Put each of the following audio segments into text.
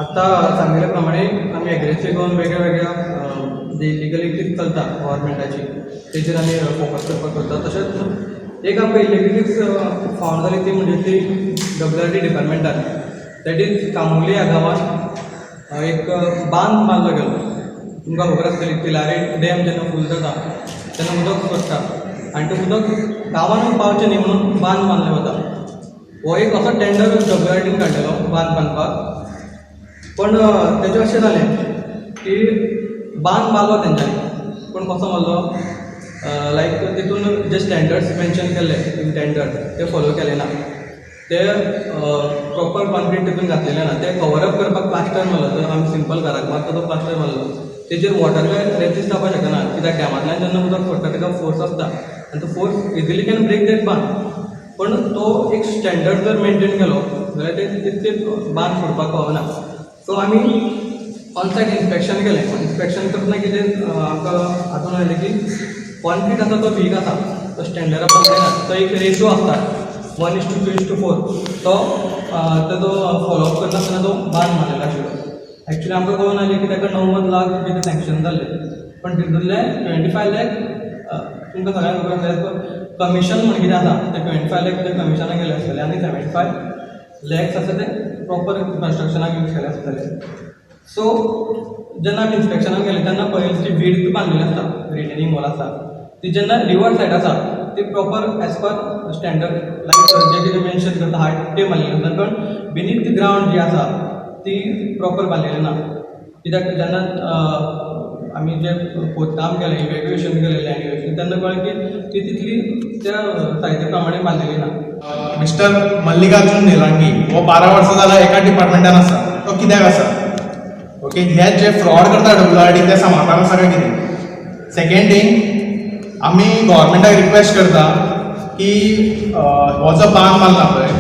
आतां सांगिल्ले प्रमाणे आमी एग्रेसीव घेवन वेगळ्या वेगळ्या जे इलिगलिटीज चलता गव्हर्मेंटाची, तेजेर आमी फोकस करपाक सोदता. तशेंच एक आमकां इलिगलिटीज फावंड जाली, ती म्हणजे ती डब्ल्यू आर डी डिपार्टमेंटान, that is Camurlim ह्या गांवांत एक बांद बांदलो गेलो. तुमकां खबर आसतली, तिलारी डॅम जेन्ना फूल जाता तेन्ना उदक सोडटा आनी तें उदक गांवांत पावचें न्ही म्हणून बांद बांदले वता. हो एक असो टेंडर डब्ल्यू आर डीन काडलेलो बांद बांदपाक. पण तेजें अशें जालें की बांद बांदलो तेंच्यांनी, पूण कसो मारलो, लायक तितून जे स्टँडर्ड्स मेन्शन केल्ले इन टेंडर, ते फॉलो केले ना. ते प्रॉपर कॉन्क्रीट तितून घातलेले ना. ते कवर अप करपाक प्लास्टर मारलो. तर आमी सिंपल घराक मारता तो प्लास्टर मारलो. तेजेर वॉटर काय रेजिस्ट जावपाक शकना, कित्याक डॅमांतल्यान जेन्ना उदक सोडटा, तेका फोर्स आसता आनी तो force easily can break that बांद. पण तो एक स्टँडर्ड जर मेनटेन केलो जाल्यार ते तितके बांद फोडपाक पावना. सो आमी ऑन सायट इन्स्पेक्शन केलें. इन्स्पेक्शन करतना कितें आमकां आठवण आयलें की कॉन्क्रीट आसा तो वीक आसा, तो स्टँडर्डा प्रमाणे ना. तो एक रेशो आसता, 1:2:4, तो तेजो फॉलोअप करनासतना तो बांद मारलेलो आशिल्लो. एक्चुली आमकां कळून आयलें की ताका 90 लाख कितें सँक्शन जाल्ले, पण तितूंतले 25 लॅक, तुमकां सगळ्यांक खबर आसा कमिशन म्हण कितें आसा, ते 25 लॅक ते कमिशनाक गेले आसतले आनी 75 लॅक्स आसा ते प्रॉपर कन्स्ट्रक्शनाक यूज केले आसतले. सो जेन्ना आमी इन्स्पेक्शनाक गेले तेन्ना पळयलें, जी विड्थ बांदलेली आसता, रिटेनिंग वॉल आसा, ती जेन्ना रिवर सायड आसा ती proper as per standard, like जे कितें मेन्शन करता हायट ते मारलेली आसता, पण बिनीथ the ground जी आसा ती प्रॉपर बांदलेली ना. कित्याक जेन्ना आमी जे खोदकाम केलें, इवॅक्युएशन केलें, लँड इवॅक्युएशन, तेन्ना कळ्ळें की ती तितली त्या सायजी प्रमाणे बांदलेली ना. मिस्टर मल्लिकार्जून निलांगी हो 12 वर्सां जाला एका डिपार्टमेंटान आसा. तो कित्याक आसा? ओके, हे जे फ्रॉड करता डब्ल्यू आर डी, ते सांबाळपाक आसा काय कितें? सेकंड थिंग, आमी गव्हर्मेंटाक रिक्वेस्ट करता की हो जो बांद बांदला पळय,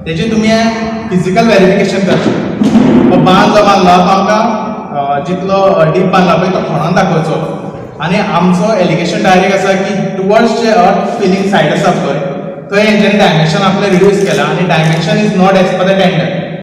तेजी तुमी फिजिकल वेरिफिकेशन करचें. हो बांद जो बांदला तो आमकां जितलो डीप बांदला पळय, तो खणोन दाखोवचो. आनी आमचो एलिगेशन डायरेक्ट आसा की टुवर्ड्स जे अर्थ फिलिंग सायड आसा पळय, थंय हेंच्यांनी डायमेन्शन आपलें रिड्यूस केलां आनी dimension is not as per the tender.